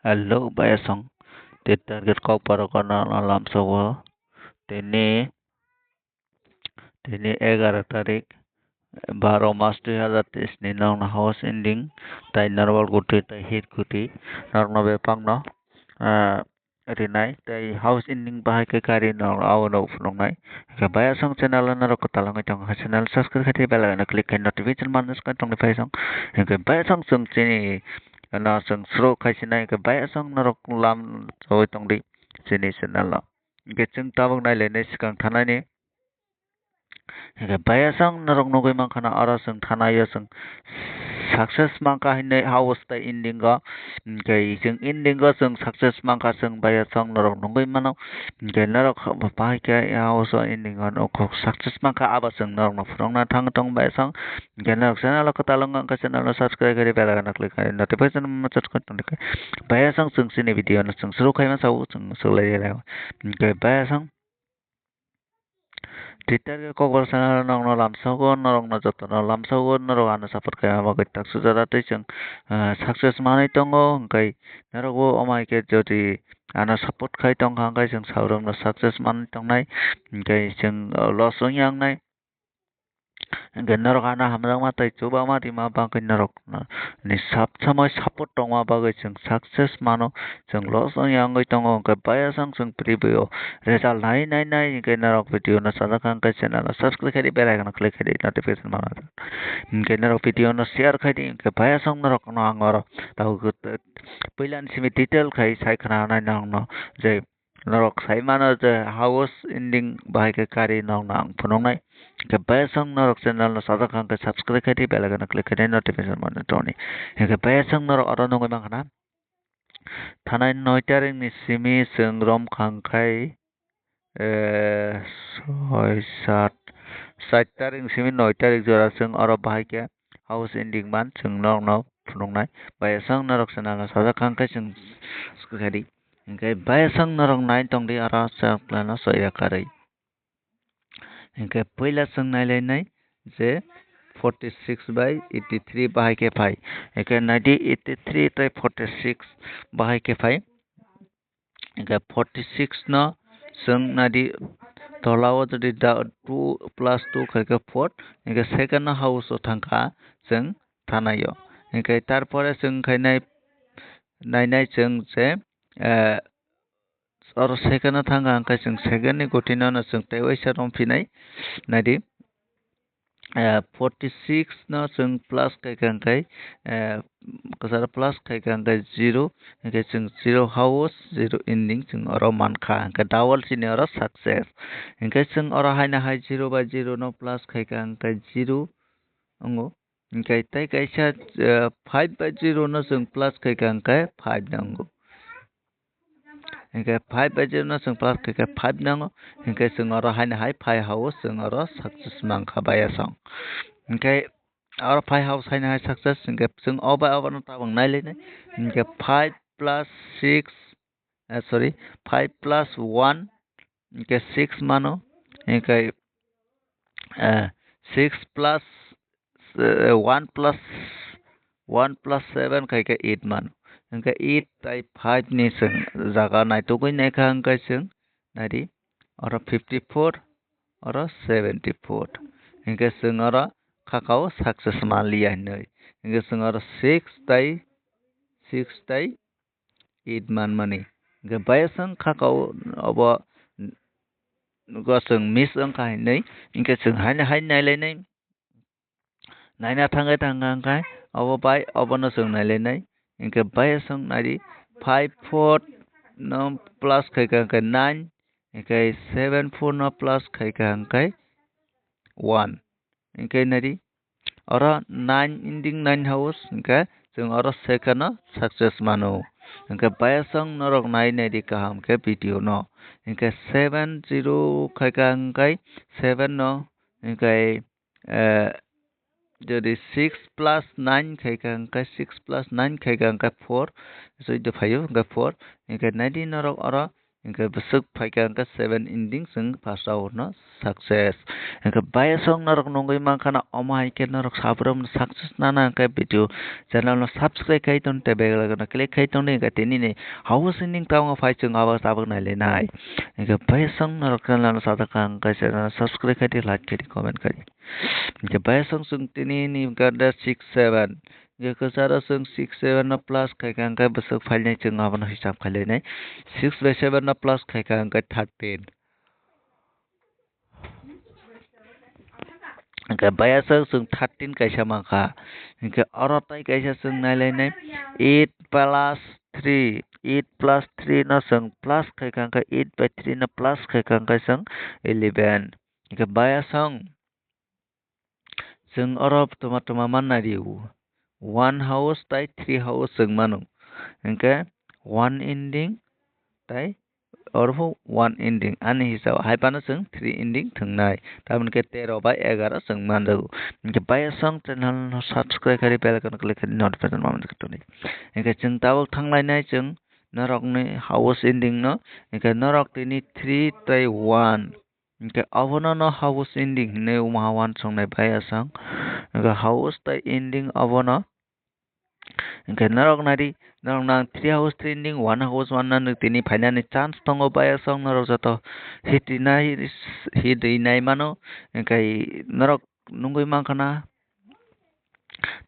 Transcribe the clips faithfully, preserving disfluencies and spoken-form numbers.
Hello, bayasong. Te target kok parok no lamsogo. Tini, tini egaro tarik, baro mas dui hazar teis ni nokno house ending, tai normal kuti, tai hit kuti, nokno bepang no, ah, rinai, tai house ending bahai khe kari no abo no phunuknai. Hwnkhe bayasong channel o norok kwtal wngwi tongo, channel subscribe khai di, bell icon o click khai notification manwi swkang tongni phaisong. Hwnkhe bayasong chwng chini no chwng sro khaisinai, hwnkhe bayasong norok lam chawai tongdi chini channel o. Hwnkhe chwng tabuk nailainai swkang thanani. Hwnkhe bayasong norok nugwi mankha na oro chwng thanaio chwng success mankha hinwi house tai ending o. Hwnkhe chwng ending o chwng success mankha chwng bayasong norok nugwi mano. Hwnkhe norok bahai khe house o ending o success mankha abo chwng norokno phunukna thang tong bayasong. Hwnkhe norok channel o kwtal wngkha hwnkhe channel o subscribe khai di, bell icon o click khai di, notification on ma chot khai tongdi khe. Bayasong chwng chini video no chwng sro khaima sao chwng swlai lai. Hwnkhe bayasong Twitter khe kokborok sana norokno lamsogo, norokno jotono lamsogo, norok ano support khaima bagwi tak sujada tei chwng, ah, success manwi tongo, hwnkhe norokbo omo hai khe jodi ano support khai tongkha, hwnkhe chwng sabrumno success manwi tongnai, hwnkhe chwng, ah, loss wngya wngnai. Hwnkhe norok ano hamjakma tei chubama rima bagwi norok ni sab samai support tongma bagwi chwng success mano, chwng loss wngya wngwi tongo, hwnkhe bayasong chwng preview o result nai nai nai hwnkhe norok video no sajak kha hwnkhe channel o subscribe khai di, bell icon o click khai di, notification mano. Hwnkhe norok video no share khai di, hwnkhe bayasong norok no ang oro tabuk puila ni simi detail khai sai khna nai nang no je Norok sai mano je house ending bahai khe kari nokno ang phunuknai. Hwnkhe bayasong norok channel no sajak kha hwnkhe subscribe khai di, bell icon o click khai di, notification mano tongni. Hwnkhe bayasong norok oro nugwi mankha na. Thanai noi tarik ni simi chwng rom kha hwnkhe, eh, soi, sat, sat tarik ni simi noi tarik jora chwng oro bahai khe house ending man chwng norokno phunuknai. Bayasong norok channel no sajak kha hwnkhe chwng subscribe khai di. Hwnkhe bayasong norok nai tongdi oro chwng plano soya karwi. Hwnkhe puila chwng nailainai je forty six by eighty three bahai khe phai. Hwnkhe naidi eighty three tei forty six bahai khe phai. Hwnkhe forty six no chwng naidi tolao jodi da two plus two khai khe four, hwnkhe second no house o thangkha chwng thanaio. Hwnkhe tarpore chwng khainai nainai chwng je, eh, oro second o thangkha, hwnkhe chwng second ni gutino no chwng tei waisa romphinai. Naidi, eh, forty six no chwng plus khaikha, hwnkhe, eh, kwcharo plus khaikha, hwnkhe zero, hwnkhe chwng zero house, zero ending chwng oro mankha, hwnkhe double chini oro success. Hwnkhe chwng oro haino hai zero by zero no plus khaikha, hwnkhe zero wngo. Hwnkhe tei kaisa, eh, five by zero no chwng plus khaikha hwnkhe five nango. Hwnkhe five by zero no chwng plus khaikha five nango. Hwnkhe chwng oro haino hai phai hao chwng oro success mankha bayasong. Hwnkhe oro phai hao haino hai success hwnkhe chwng o bai obo no tabuk nailainai. Hwnkhe five plus six, eh, sorry, five plus one hwnkhe six mano, hwnkhe, eh, six plus, eh, one plus, one plus seven khaikhe eight mano, hwnkhe eight tei five ni chwng jaga naitugwi naikha, hwnkhe chwng naidi oro fifty four, oro seventy four, hwnkhe chwng oro khakao success manliya hinwi, hwnkhe chwng oro six tei, six tei eight manmani. Hwnkhe bayasong khakao obo go chwng miss wngkha hinwi, hwnkhe chwng haino hai nailainai. Naina thangwi thangkha hwnkhe obo bai obono chwng nailainai. Hwnkhe bayasong naidi five four no plus khaikha hwnkhe nine, hwnkhe seven four no plus khaikha hwnkhe one. Hwnkhe naidi oro nine ending nine house hwnkhe chwng oro second o success mano. Hwnkhe bayasong norok nai naidi kaham khe video no. Hwnkhe seven zero khaikha hwnkhe seven no hwnkhe, eh, jodi six plus nine khaikha hwnkhe six plus nine khaikha hwnkhe four, joido phaio hwnkhe four. Hwnkhe naidi norok oro Hingke bwswk phaikha hingke seven ending chwng first round no success. Hingke bayasong norok nungwi mankha na omo hai khe norok sabrum success nana hingke video channel no subscribe khai ton tei bell icon no click khai ton hingke tini ni house ending tamo phai chwng abo tabuk nai le nai. Hingke bayasong norok channel no sajak kha hingke channel no subscribe khai di, like khai di, comment khai di. Hingke bayasong chwng tini ni hingke six seven. Hingke kwcharo chwng six seven no plus khaikha hingke bwswk phainai chwng abono hisab khailainai. Six by seven no plus khaikha hingke thirteen. Hingke bayasok chwng thirteen kaisa mankha. Hingke oro tai kaisa chwng nailainai eight plus three, eight plus three no chwng plus khaikha hingke eight by three no plus khaikha hingke chwng eleven. Hingke bayasong chwng oro tuma tuma manna rio. One house tai three house chwng mano. Hingke one ending tai oro pho one ending. Ani hisab hai phano chwng three ending thwngnai. Tamoni khe tero bai egaro chwng manjago. Hingke bayasong channel no subscribe khai di, bell icon click khai di, notification mamani khe toni. Hingke chwng tabuk thanglainai chwng norokni house ending no. Hingke norok tini three tai one. Hingke abono no house ending hinwi wngma uansuknai bayasong. Hingke house tai ending abono. Hingke norok nari, norok nang three house three ending, one house one no tini phainani chance tongo bayasong norok joto hit rinai, hit rinai mano. Hingke norok nungwi mankha na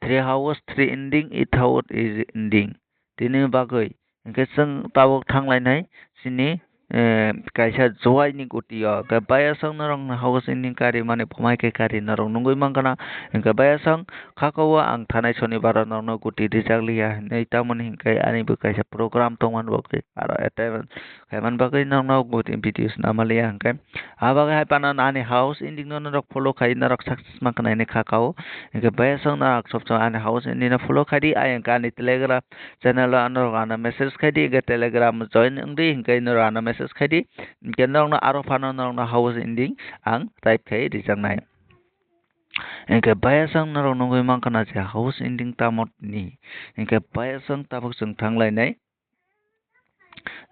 three house three ending, eight house is ending. Tini bagwi hingke chwng tabuk thanglainai chini, eh, kaisa juaini guti o. Hingke bayasong norok ni house ending kari mani bomai khe kari norok nungwi mankha na. Hingke bayasong khakao ang thanai sonibar o norokno guti rijak liya hinwi tamoni hingke ani bo kaisa program tongmani bagwi aro attendance khaimani bagwi norokno guti video swnama liya hingke. Abo bagwi hai phano ani house ending no norok follow khai norok success mankha na hinwi khakao. Hingke bayasong norok sob somoi ani house ending no follow khai di, ayang khe ani Telegram channel o norok ano message khai di, hingke Telegram join wng di, hingke norok ano message khai di, hingke norokno aro phano norokno house ending ang type khai rijaknai. Hingke bayasong norok nugwi mankha na je house ending tamo ni, hingke bayasong tabuk chwng thanglainai.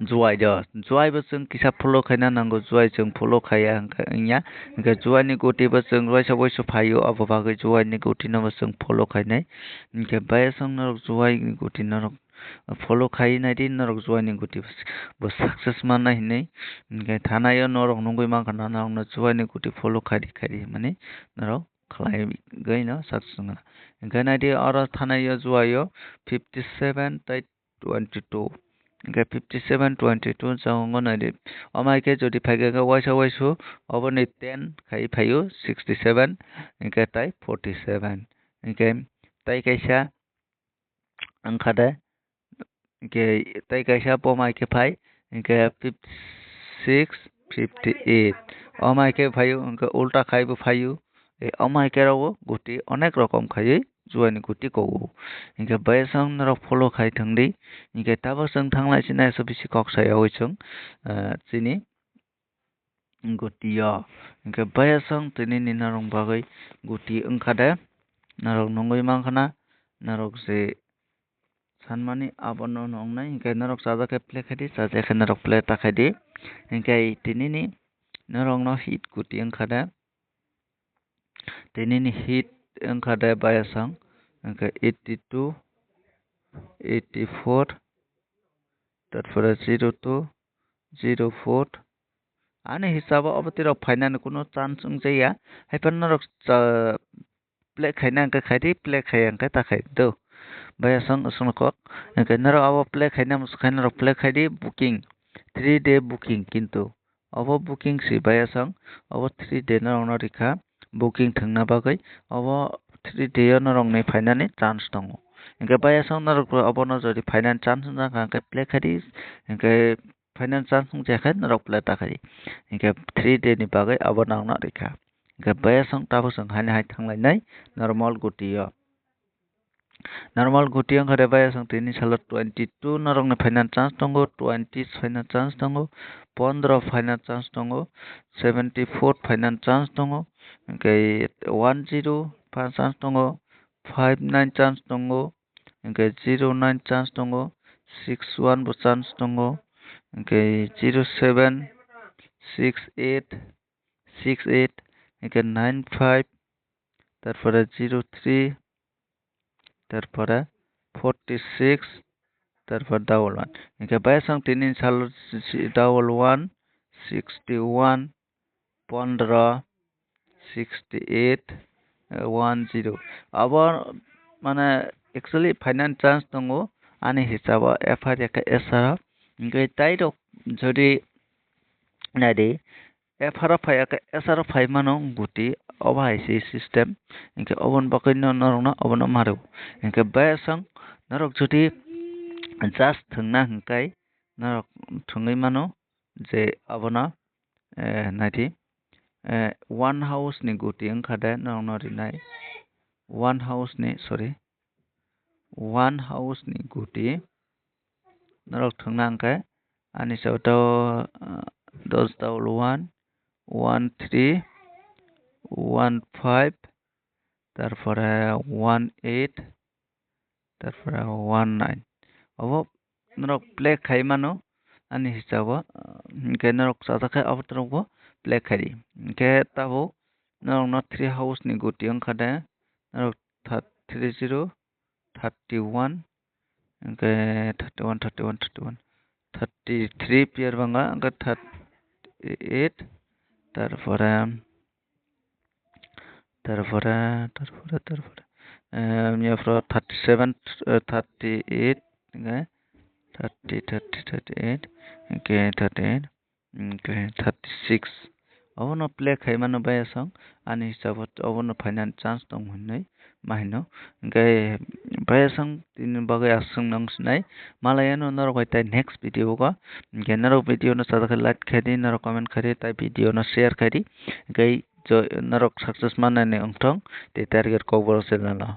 Juai do, juai bo chwng kisa follow khaina nango, juai chwng follow khaiya hwnkhe wngya, hwnkhe juaini guti bo chwng uaisa uaisa phaio, abo bagwi juaini guti no bo chwng follow khainai, hwnkhe bayasong norok juaini guti norok follow khai naidi, norok juaini guti bo success manna hinwi, hwnkhe thanai o norok nugwi mankha na norokno juaini guti follow khaidi khaidi hinmani norok khlaiwi no success wngna, hwnkhe naidi oro thanai o juaio fifty seven tei twenty two. Hingke fifty seven, twenty two jagao nai di. Omo hai khe jodi phai khe waisa waisu, oboni ten khai phaio sixty seven, hingke tai forty seven. Hingke tai kaisa wngkha de, hingke tai kaisa bo mai khe phai, hingke fifty six, fifty eight. Omo hai khe phaio, hingke ulta khai bo phaio. E, omo hai khe rw guti onek rokom khaiwi juaini guti kogo. Hingke bayasong norok follow khai thangdi. Hingke tabuk chwng thanglai sinai so bisi kok sayawi chwng, eh, chini guti o. Hingke bayasong tini ni norok bagwi guti wngkha de. Norok nungwi mankha na, norok je sanmani abono nongnai, hingke norok chajak khe play khai di, chajak khe norok play ta khai di. Hingke tini ni norok no hit guti wngkha de. Tini ni hit wngkha de bayasong, hingke eighty two, eighty four, tarpore zero two, zero four. Ani hisabo obo twi rok phainani kuno chance wngjaya. Haiphano norok cha-, play khaina hwnkhe khai di, play khaiya hwnkhe ta khai do. Bayasong swngno kok. Hwnkhe norok abo play khaina muchung khe norok play khai di, booking. Three day booking kintu. Obo booking si bayasong, obo three day norokno rikha, booking thwngna bagwi, obo three day o norokni phainani chance tongo. Hwnkhe bayasong norok obono jodi phainani chance wngkha hwnkhe play khai di, hwnkhe phainani chance wngya khe norok play ta khai di. Hwnkhe three day ni bagwi obo norokno rikha. Hwnkhe bayasong tabuk chwng haino hai thanglainai normal guti o. Normal guti wngkha de bayasong tini salo twenty two norokni phaina chance tongo, twenty phaina chance tongo, pondro phaina chance tongo, seventy four phaina chance tongo, hwnkhe one zero pha chance tongo, five nine chance tongo, hwnkhe zero nine chance tongo, six one bo chance tongo. hingke zero seven six eight six eight, hingke nine five, tarpore zero three, tarpore forty six, tarpore double one. Hingke bayasong tini salo double one, sixty one, pondro, sixty eight, one zero. Abo mane actually finance chance tongo ani hisabo F I R ya khe S R o. Hingke tai rok jodi naidi F R o phai ya khe S R o phai mano guti, obo hai se system. Hingke oboni bagwi no norokno obono mario. Hingke bayasong norok jodi just thwngna hingkai norok thwngwi mano je obono, eh, naidi, eh, one house ni guti wngkha de norokno rinai. One house ni, sorry, one house ni guti norok thwngna hingkhe ani sabo to, ah, dos double one, one three, one five, tarpore one eight, tarpore one nine. Obo norok play khai mano ani hisabo, ah, hingke norok chajak khe abo norok bo play khai di. Hingke tabuk norok no three house ni guti wngkha de, norok tha-, three zero, thirty one, hingke thirty one, thirty one, thirty one, thirty three player bangkha, hingke thirty eight, tarpore, tarpore, tarpore, tarpore, em, yaphro thirty seven, eh, thirty eight, hingke thirty, thirty, thirty eight, hingke thirty eight, hingke thirty six. Obono play khai mano bayasong, ani hisabo obono phainani chance tong hinwi ma hino. Hingke bayasong tini bagwi aswk nang sinai. Malai ano norok bai tai next video o. Hingke norok video no sajak khe like khai di, norok comment khai di, tai video no share khai di. Hingke jo-, norok success manani wngthong tei target kokborok channel o.